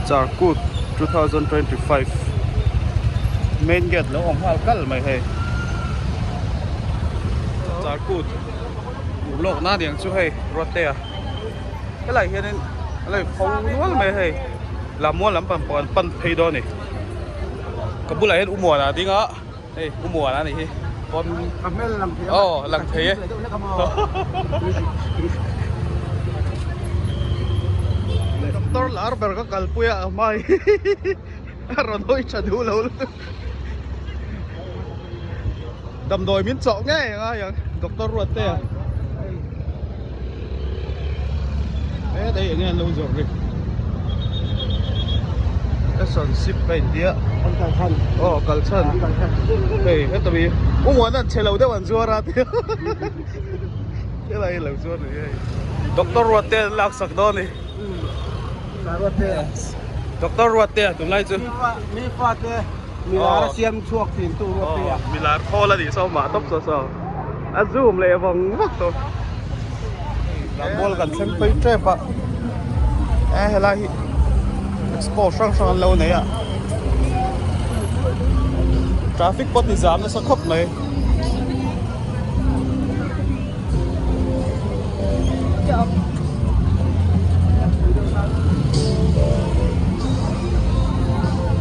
Charkut 2025 main gate lo awm nghal kal mai hei Charkut urlawk na niang chu hei Ruatea helai hianin a lo pho nual mai hei Lammual lampang pawh an pan phei dawn a ni ka bulah hian Umuana a ding a. Hei u Muana anih hi pawn Ka hmel lang thei a aw lang thei e Doctor lar ber ka kalpui a hmai a rawn hawi tha duh lo lutuk damdawi min chawh ngei a ngai ang Doctor Ruatte a He eng nge an lo zawrh ri Relationship ka intia An kal chhan Aw kal chhan An kal chhan Hei heta mi U Muana an che lo deuh an zuar a tia Helai hi lo zuar ni hei Doctor Ruatte an lak sak dawn ni Ruatte Doctor Ruatte a tunlai chu Mi fa te milar a siam chhuak thin tu Ruatte a Milar thawl a nih saw mah tawp saw saw A zoom leh vang vak tawh. Lammual kan thleng phei tep a, e helai hi expo hrang hrang an lo nei a, traffic pawh ti zam nasa khawp mai.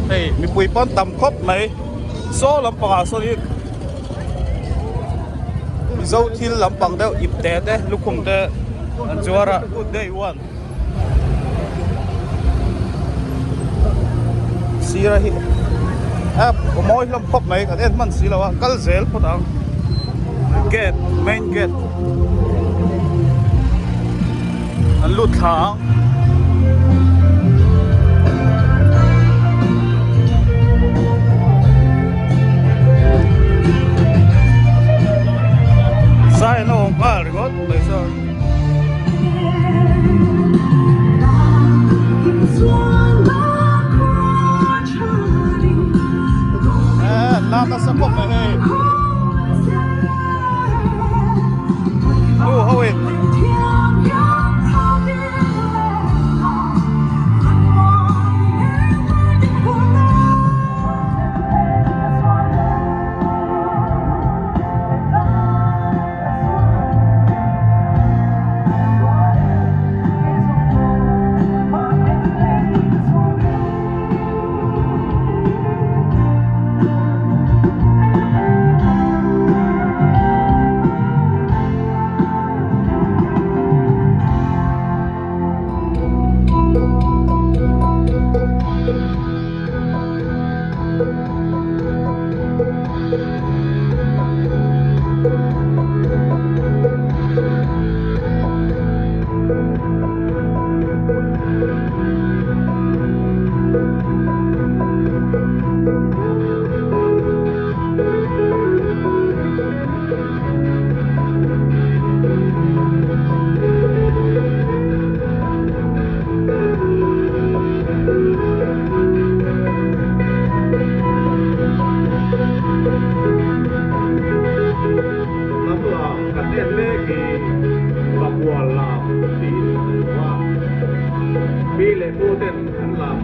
Hei mipui pawn tam khawp mai, saw lampangah sawn in. Mizo thil lampang deuh ip te te lukhum te an zuar a good day one sira hi app a mawi hlawm khawp mai kan en hman si lo a kal zel phawt ang gate main gate an lut thla ang. Zai an awm nghal ringawt mai saw. An lam nasa khawp mai hei. Aw ho in. Kan en mek hi Pakua lam tiin an hmu a, pi leh pu ten an lam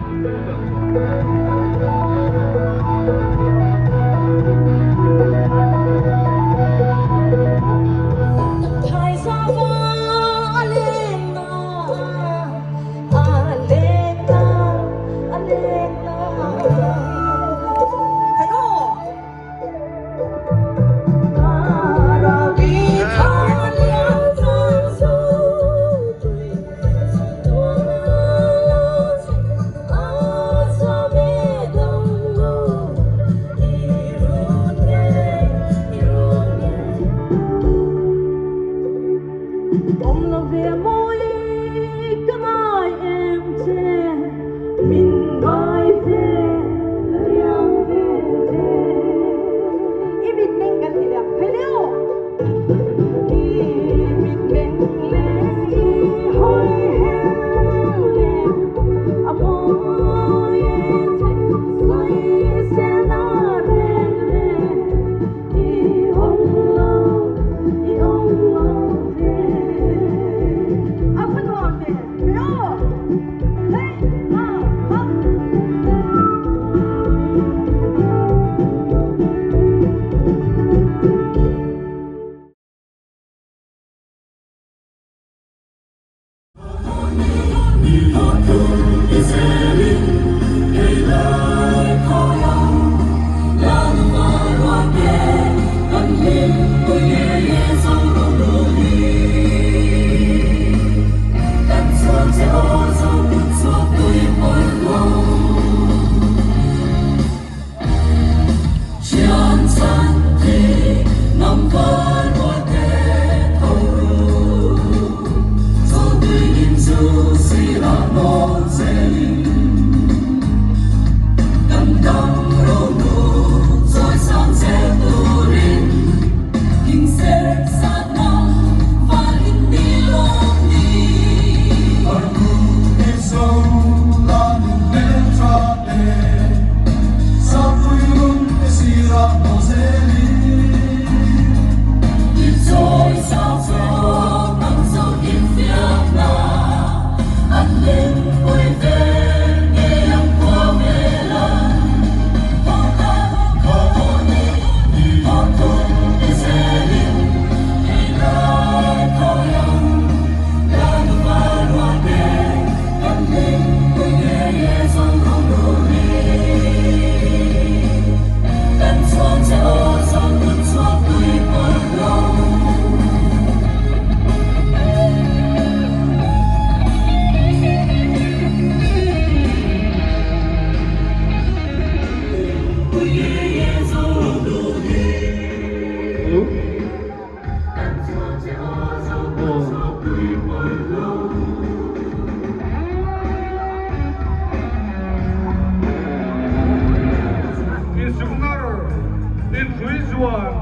chuan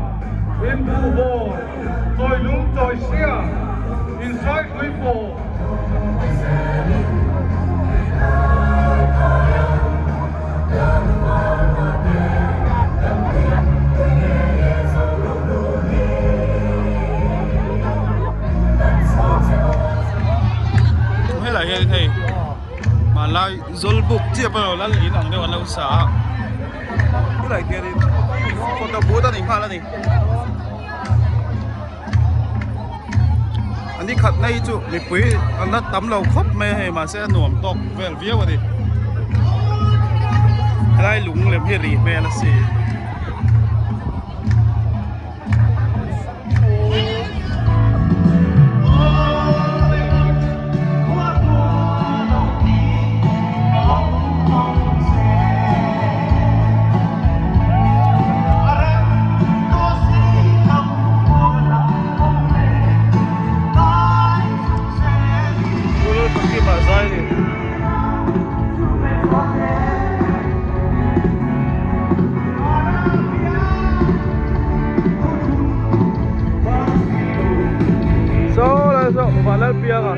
inbuhbawl, chawilung chawihria, inhraipui pawh. Helai hian hei hmanlai zawlbuk chiah pawh lal in ang deuh an lo sa a helai hianin photo booth a ni nghal a ni a ni khat na hi chu mipui an la tam lo khawp mai a hei mahse a nuam tawk vel viau a ni helai lung lem hi ri hmel a si. Saw lai saw Vanlalpianga.